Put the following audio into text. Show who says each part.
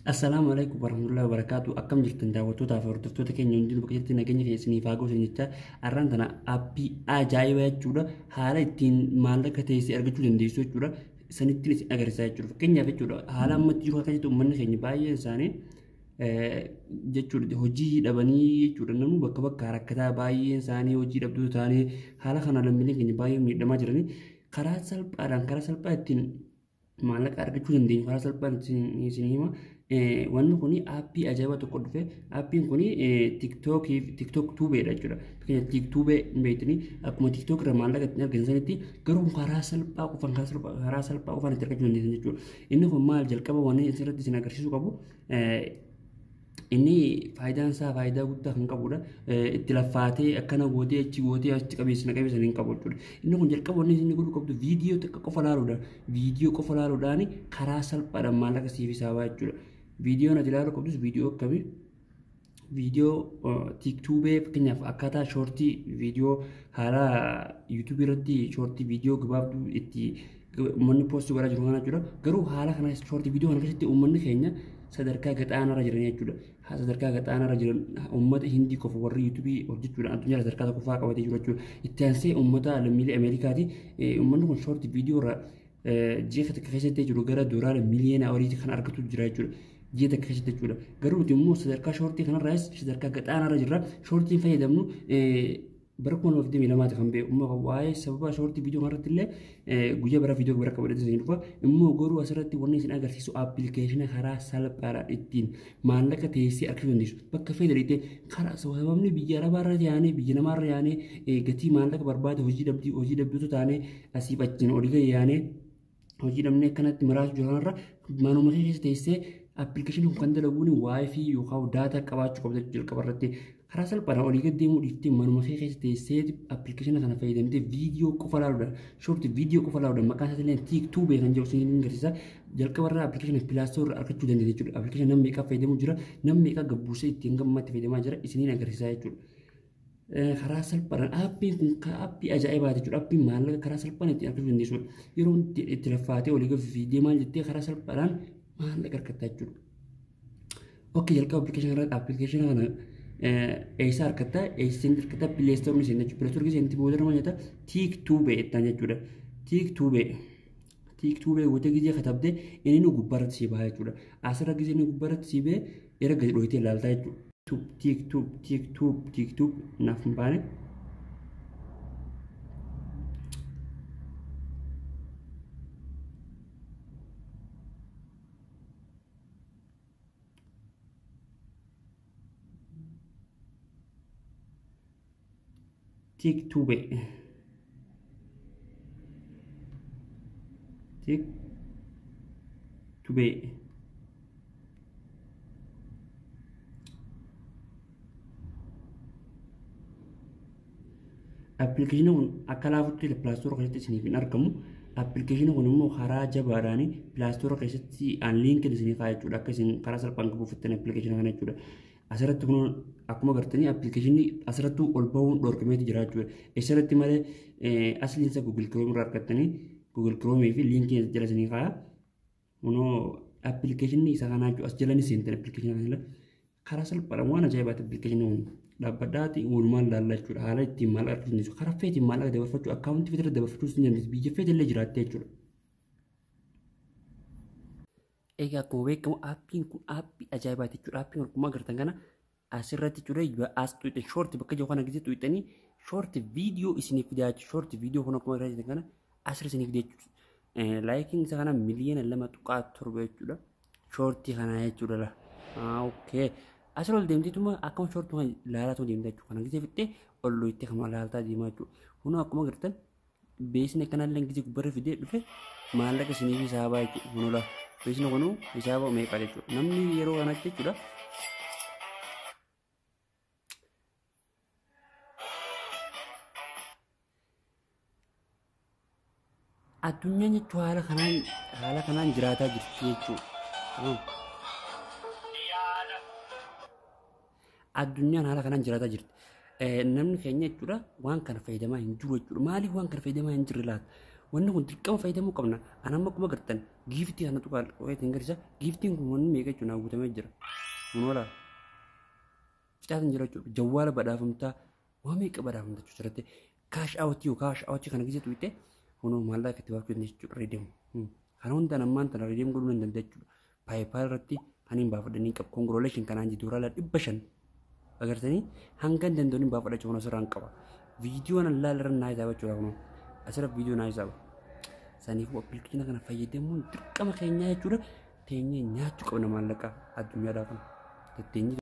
Speaker 1: Assalaamu alaikum warahmatullahi wabarakatuh. Akkam jirtan daawwattootaa fi hordoftoota keenya hundinuu bakka jirtan nageenya keenya isiniif haa gosan jecha har'aan tana aappii ajaa'ibaa jechuudha. Haala ittiin maallaqa teessee argachuu dandeessu jechuudha. Sanittiin isin agarsiisa jechuudha. Fakkeenyaaf jechuudha haala ammatti jiru akka jirtu uummanni keenya baay'een isaanii jechuudha hojii dhabanii jechuudha namni bakka bakka rakkataa baay'een isaanii hojii dhabduu ta'anii haala kana lammiileen keenya baay'ee miidhamaa jiranii karaa salphaadhaan karaa salphaa ittiin maallaqa argachuu dandeenyu karaa salphaan isin hima. Wanni kun aappii ajaa'ibaa tokko dhufe. Aappiin kun tiktookii tiktook tuubeedha jechuudha. Fakkeenya tiktuubee hin beektanii akkuma tiktook irra maallaqa ittiin argatan sanitti garuu karaa salphaa qofaan karaa salphaa qofaan itti argachuu dandeessan jechuudha. Inni kun maal jalqaba wanni asirratti isin agarsiisuu qabu inni faayidaan isaa faayidaa guddaa kan qabudha. Itti laffaatee akkana gootee achi gootee achi qabeessina qabeessan hin qabu jechuudha. Inni kun jalqaba wanni isin godhuu qabdu viidiyoo xiqqaa qofa laaluudha. Viidiyoo qofa laaluudhaan karaa salphaadhaan maallaqa siif hisaabaa jechuudha. Viidiyoon ati ilaaluu qabdus viidiyoo akkamii? Viidiyoo tiiktuubee fakkeenyaaf akkaataa shoortii viidiyoo haala yuutuubii irratti shoortii viidiyoo gabaabduu itti uummanni poostii godhaa jiru kana jechuudha. Garuu haala kana shoortii viidiyoo kana keessatti uummanni keenya sadarkaa gaxaanarra jiran jechuudha. Sadarkaa gaxaanarra jiran uummata Hindii qofa warri yuutuubii hojjechuudhaan addunyaa sadarkaa tokkoffaa qabatee jiru jechuudha. Itti aansee uummata lammiilee Ameerikaati. Uummanni kun shoortii viidiyoo irra ji'a takka keessatti jiru gara doolaara miliyoona oliitti kan argatu jira jechuudha. Ji'a takka keessatti jechuudha. Garuu nuti immoo sadarkaa shoortii kanarraas sadarkaa gaxaanarra jirra. Shoortiin fayyadamnu bara 2022 kan beeku. Immoo waa'ee sababa shoortii viidiyoo kanarratti illee guyyaa bara viidiyoo bira qabadhee isin dhufa. Immoo garuu asirratti wanni isin agarsiisu appilikeeshina karaa salphaadhaan ittiin maallaqa teessee argachuu dandeessu. Bakka feete dheeyitee karaa sababni biyya arabaarra yaanee biyya namaarra yaanee gatii maallaqa barbaada hojii dhabdii hojii dhabdootu taanee asiif achiin olii gadi yaanee hojii dhabnee akkanatti maraatu jiru kanarra manuma kee keessa teessee appilikeeshinii kun kan dalaguun waayifii yookaan daataa qabaachuu qabda jalqaba irratti karaa salphaadhaan olii gad deemuu dhiiftee manuma kee keessa teessee appilikeeshina kana fayyadamtee viidiyoo qofa laaluudhaan shoorti viidiyoo qofa laaluudhaan maqaan isaa illee tiiktuubee kan jedhu isin agarsiisa jalqaba irraa appilikeeshina pilaastoor irraa argachuu dandeenya jechuudha. Appilikeeshina namni meeqaa fayyadamuu jira namni meeqaa gabbuusee ittiin gammatti fayyadamaa jira isiniin agarsiisa jechuudha. Karaa salphaadhaan aappiin kun aappii ajaa'ibaati jechuudha. Aappiin maallaqa karaa salphaan ittiin argachuu dandeessudha. Yeroo itti laffaatee olii gad fiigdee maal jettee karaa salphaadhaan maallaqa argatta jechuudha. Okey jalqaba appilikeeshina irratti appilikeeshina kana eessa argatta? Eessa argatta? Pileestoorni seenna jechuudha. Pileestoorni seenti booda maal jetta? Tiiktuubee jettaan jechuudha. Tiiktuubee. Tiiktuubee gootee gizee katabdee inni nu gubbaarratti sii baha jechuudha. Asirra gizee inni gubbaarratti sii bahee irra gadi dhoyitee ilaaltaa jechuudha. Tiiktuub tiiktuub tiiktuub naaf hin baane. Tiiktuubee. Tiiktubee. Appilikeeshiniin kun akka laafutti pilaastoora keessatti isiniif hin argamu. Appilikeeshiniin kun immoo karaa jabaadhaan pilaastoora keessatti aan liinkiin isiniif haa jechuudha. Akka isin karaa salphaan qabuufittan appilikeeshina kana jechuudha. Asirratti kun akkuma agartanii appilikeeshinii asirratti ol bahuun dhorkameeti jira jechuudha. Asirratti malee asliin isa Google Chrome irraa argattanii Google Chrome fi liinkii jala isinii kaa'a. Kunoo appilikeeshinii isa kanaa jechuudha. As jala ni seentan appilikeeshina kana karaa salphaadhaan waan ajaa'ibaati appilikeeshinii kun. Dhaabbadhaati walumaan laalla jechuudha. Haala ittiin maallaqa argachuu dandeessu. Karaa feetiin maallaqa dabarfachuu akkaawuntii feetirra dabarfachuu ni dandeessu. Biyya feete illee jiraattee jechuudha. Egaa akkuma beekamu aappiin kun aappii ajaa'ibaati jechuudha. Aappiin kun akkuma agartan kana asirratti jechuudha as tuqxe shoorti bakka jiru kana gisee tuqxanii shoorti viidiyoo isiniif fidaa jechuudha. Shoorti viidiyoo kun akkuma agartan kana asirra isiniif fida jechuudha. Laayikiin isa kana miliyoona 2.7 jechuudha. Shoortii kana jechuudha. Okay. Asirra ol deemteetuma akkuma shoortii kana ilaalaa deemta jechuudha. Kana gisee fixxee ol looyitee kan ilaaltaa deemaa jechuudha. Kunoo akkuma agartan beeksisni akkanallee gisee gubbarra fidee dhufe maallaqa isiniif hisaabaa jechuudha. Kunoo laa beeksisni kunuu hisaaba meeqa jechuudha. Namni yeroo kanatti jechuudha. Addunyaan jechuun haala kanaan jiraataa jirti jechuudha. Addunyaan haala kanaan jiraataa jirti. Namni keenya jechuudha waan kana fayyadamaa hin jiru jechuudha. Maaliif waan kana fayyadamaa hin jirre laata? Wanni kun dirqama fayyadamuu qabna. Ani amma akkuma agartan Giiftii kana tuqaa qo'eetiin garisa. Giiftiin kun wanni meeqa jechuudha guutamee jira. Kun fixaatiin jira jechuudha. Jawwaala badhaafamtaa waa meeqa badhaafamta jechuudha irratti. Cash out yoo cash out kana keessa tuqxe kunoo maallaqa itti baafachuu dandeessu jechuudha redeem. Kana hundaan ammaan tana redeem godhuu hin dandeessu jechuudha. PayPal irratti kan hin baafadhanii qabu. Congratulation kanaan jiru $500 agartanii hanga hin danda'u hin baafadha jechuudha asirraan qaba. Viidiyoo nan laala irra naa isaa jechuudha kunoo. Asirra viidiyoo naa isaa. Saniifuu appilikeeshina kana fayyadamuun dirqama keenyaa jechuudha. Teenyee nyaachuu qabna maallaqa addunyaadhaa kana. Teenyee